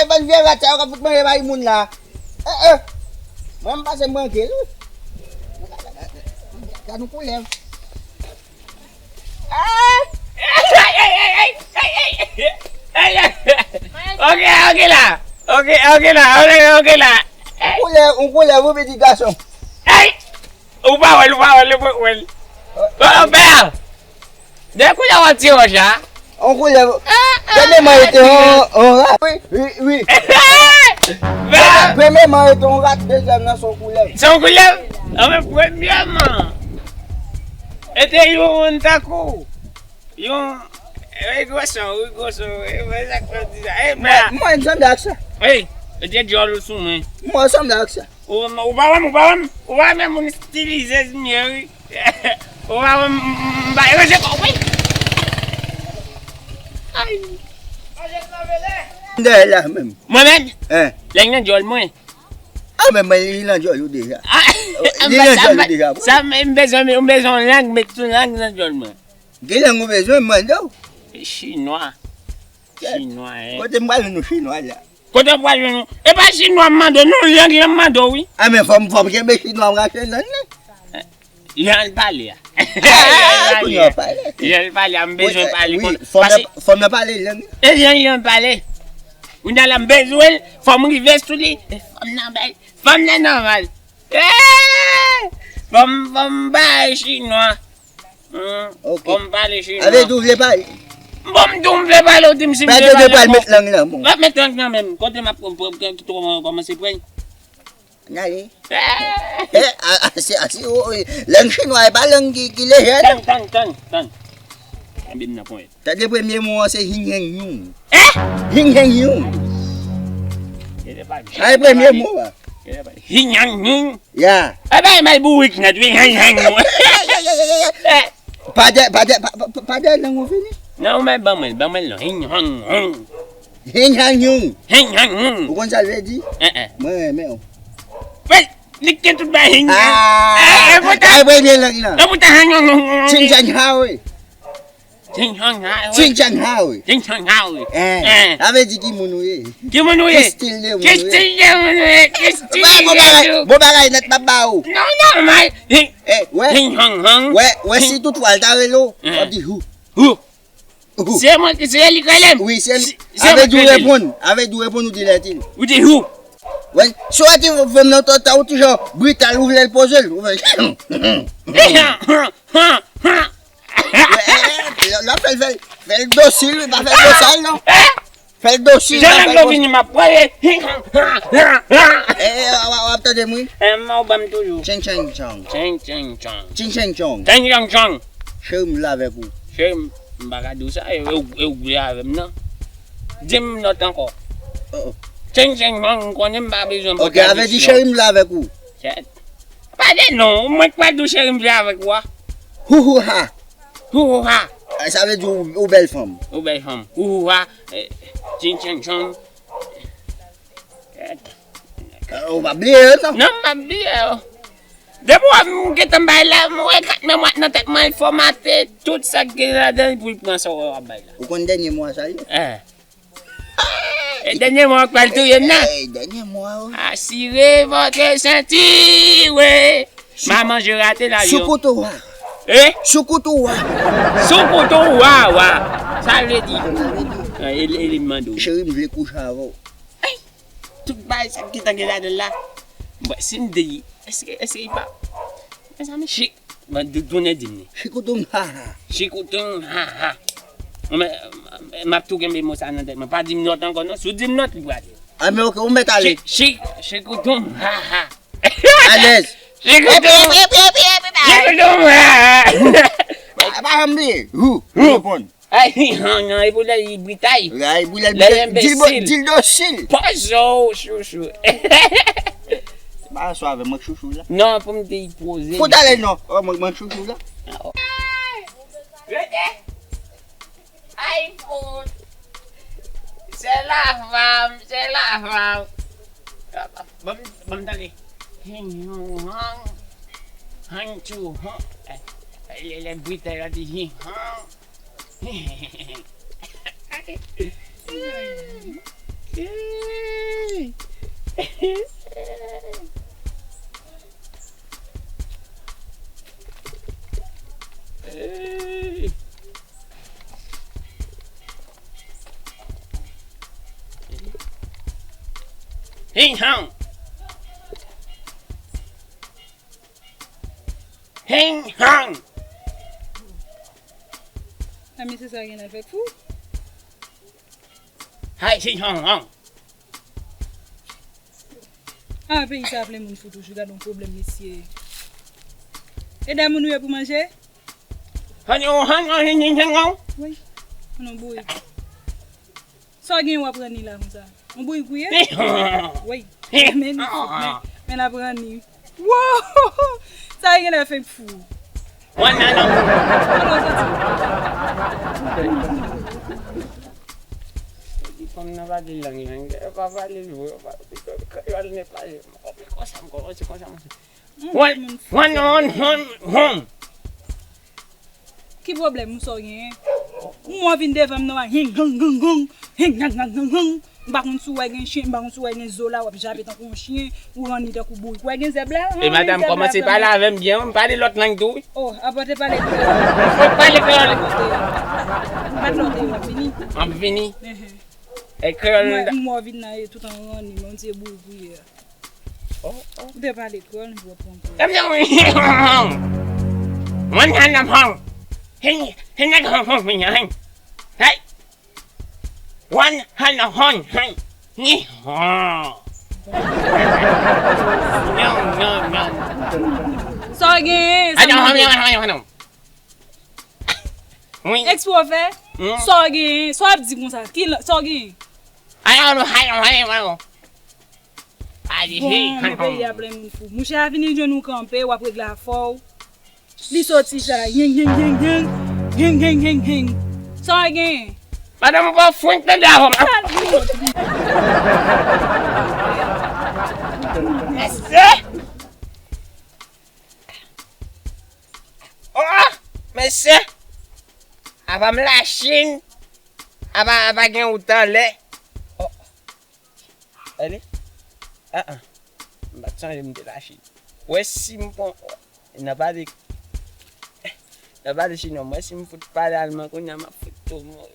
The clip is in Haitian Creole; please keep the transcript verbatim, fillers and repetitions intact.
Bann vye rat sa yo k ap fout manje bay moun la. Eh, eh. Mwen, m pase m branke l wi. Gad yon koulèv. Ah! Ok, ok la. Ok, ok la. Ok, ok la. Yon koulèv, yon koulèv wi, pitit gason. Ay! Ou pa wè l, ou pa wè l, ou pa wè l. Bon, pè a. De koulè w ap tire wòch la? On koulè. Premye mwen rete on, on rat. Wi, wi, wi. Premye mwen rete on rat, dezyèm nan se on koulè. Se on koulè? Anben, premyèman, e te yon moun tankou yon, e, gwoson, wi, gwoson, e, mwen sa k fè di sa. E, mwen, mwen sanble ak sa. Wi, e te djòl ou sou mwen. Mwen sanble ak sa. Ou, ou pa wè m, ou pa wè m, ou pa wè m, moun estilize m ye, wi. Ou pa wè m, m, m bay ranje kò, wi. Ay. Dèyè la menm. Mwen menm? Hein? Lè l nan djòl mwen. Ah, men, men li nan djòl ou deja. Ah, li nan djòl ou deja. Sa, m bezwen, m bezwen yon lang, met yon lang nan djòl mwen. Gen lang ou bezwen, m mande w. E chinwa. Chinwa, hein. Kote m pral jwenn yon chinwa la? Kote w pral jwenn yon? E pa chinwa m mande w, non, lang lan m mande w, wi. Ah, men fò m, fò m kenbe chinwa m rache nan li. Jan l pale a. Kounye a w pale. Jan l pale a, m bezwen pale. Wi, fò m nan, fò m nan pale lang. E jan, jan l pale. Kounye a la, m bezwen l, fò m rive sou li. E fò m nan bay, fò m nan nòmal. Eh! Fò m, fò m bay chinwa. Hmm, ok. Fò m pale chinwa. Avè tou vle pale. Bon, m tou m vle pale, ou di m si m vle pale. Pale de pral met lang nan, bon. M ap met lang nan menm. Kote m ap kòmanse pran? N ale. Eh, a, a, se, a, se, o, o, lang chinwa, e pa lang ki, ki lejè, non. Tann, tann, tann, tann. Kenbe m nan ponyèt. Tande premye mo an se hing heng yung. Eh? Hing heng yung. Sa e premye mo a. Hing heng yung. Ya. E bay mal bourik nèt, wi, hing heng yung. Pa de, pa de, pa, pa, pa de lang ou fini. Non, men ban mwen, ban mwen non. Hing hang hung. Hing hang yung. Hing hang hung. Ou konn sa l vle di? Eh, eh. Mwen renmen w. Fè, li gen tout bay hing hang. Ah, eh, eh, e premye lang nan. E poutan hang hang hung. Ching chang ha, wi. Ching chang ha, wi. Ching chang ha, wi. Ching chang ha, wi. Eh, sa vle di ki moun ou ye? Ki moun ou ye? Ki stil de moun ou ye? Ki stil de moun ou ye? Ki stil de moun ou ye? Bon bagay, bon bagay nèt m ap ba ou. Non, nòmal. Eh, wè. Hing hang hang. Wè, wè, si tout fwa l ta rele w, w ap di hou. Hou. Hou. Se mwen ki, se li k rele m. Wi, se li. Avè di w reponn, avè di w reponn, ou di lètil. Ou di hou. Wè, si w wè ti fanm nan, ta, ta, ou ti jan brital, ou vle l poze l. Ou fè. Lè, lè fè l, fè l, fè l dosil, wi, pa fè l dosal, non. Fè l dosil, pa fè l dosil. Jan lang lan vini, m ap pale. Eh, w ap tande m, wi. Eh, m ap ban m toujou. Cheng, cheng, chong. Cheng, cheng, chong. Cheng, cheng, chong. Cheng, cheng, chong. Cheri, m vle avèk ou. Cheri, m pa ka di w sa, e, e, e ou vle avè m nan. Di m lòt ankò. Oh, oh. Cheng, cheng, chong, m konnen m pa bezwen poze kesyon. Ok, avè di cheri, m vle avèk ou. Kèt. Pa de non, mwen k pral di w cheri m vle avèk ou a. Houhouha. Houhouha. Eh, sa vle di ou, ou bèl fanm. Ou bèl fanm. Houhouha. Eh, ching chang chang. Kèt. Eh, ou pa bliye yo, non? Non, m pa bliye yo. Depi w ap m gentan bay la, m wè kat memwa nan tèt mwen, l fòmate, tout sa k gen ladan l pou l pran sa w wè w ap bay la. Ou konn dènye mo a sa ye? Eh. E dènye mo a k pral touye m nan. Eh, dènye mo a, wi. Asire votre ceinture, wi. Maman, je rate l'avion. Sou kouto wa. Eh? Sou kouto wa. Sou kouto wa, wa. Sa l vle di? Eh, e, e li m mande w. Cheri, m vle kouche avè w. Ay! Tout bagay sa ki gentan gen ladan l la. Bon, si m di, èske, èske li pa? Mezanmi, chik. Bon, tou-, tounen di m li. Chikoutoum ha ha. Chikoutoum ha ha. Mwen, m ap tou kenbe mo sa nan tèt mwen. Pa di m lòt ankò non. Si w di m lòt, li prale. A, men ok, ou mèt ale. Chi-, chi-, chikoutoum ha ha. Alèz. Chikoutoum. Epi, epi, epi, epi, epi, epi, epi. Chikoutoum ha ha. Pa, pa janm bliye. Hou, hou, reponn. Ay, hi, han, han, e pou lè li britay. Ay, pou lè li britay. Lè li enbesil. Di l bo-, di l dosil. Poze w, chouchou. Se pa aswè avè mwen k chouchou la. Non, pou m te poze. Fout ale non. Oh, mwen, mwen k chouchou la. Rete. Ay, fout. Se la fam, se la fam. Ban m, ban m tande. Hing, hong, hong. Hang, chou, hong. Eh, eh, lè, lè britay la di hing, hong. Lè Hey! Hey! Hing hang! Hing hang! A mesye sa gen avèk fou? Hay, hing hang hang! Ah, peyi sa plen moun fou toujou, gade yon pwoblèm mesye. E dè moun ou ye pou manje? Hang hang hang hing hing hang hang! Wi, non bourik. Sa w gen w ap ranni la konsa? Yon bourik ou ye? Wi. Men li fou, men, men l ap ranni. Wow! Sa gen lè fenk fou. Wan nan nan. Kote w soti? Di fanm nan pa di lang lang, pa pale vre, pa kreyòl ne pale. Konsa m kòmanse, konsa m. Wan, wan, wan, wan, wan. Ki pwoblèm ou sa w genyen? Ou mò vin devan m nan, hing, gang, gang, gang, hing, gang, gang, gang, gang. M pa konn si w wè gen chen, m pa konn si w wè gen zo la, w ap jape tankou yon chen, ou ranni tankou bourik. W wè gen zèb la? E madanm, kòmanse pale avè m byen, m pale lòt lang tou, wi. Oh, apa w te pale kreyòl? Mwen pale kreyòl. Bat lòt e w ap vini. M ap vini. Enhen. E kreyòl. Mwen, m wè w vin la, e tout an ranni, men w di e bourik ou ye a. Oh, oh. Ou te pale kreyòl, m wè w ap pran kreyòl. Mwen nan nan pran. Hen, hen nan pran pran pran. Hey. Wan han nan hon, hen. Ni hon. Non, non, non. Sa w genyen? Adan, hon, hon, hon, hon. Wi. Ekspo fè? Hmm. Sa w genyen? Sa w ap di konsa? Ki la, sa w genyen? Adan, hon, hon, hon, hon. Bon, men peyi a plen moun fou. Mouche a vini jwenn ou kanpe, w ap regle afè w. Li soti sa, yeng, yeng, yeng, yeng, yeng, yeng, yeng, yeng. Sa w genyen? Madanm, ou pa fwenk tande avè m. Sa l di? Mesye! Oh, mesye! Apa m Lachin? Apa, apa gen wout anlè? Oh. Ele? Ah, ah. M pa t sonje m te Lachin. Wè si m pran, nan pale, nan pale chinwa, m wè si m fout pale alman kounye a, m ap fout tou mouri.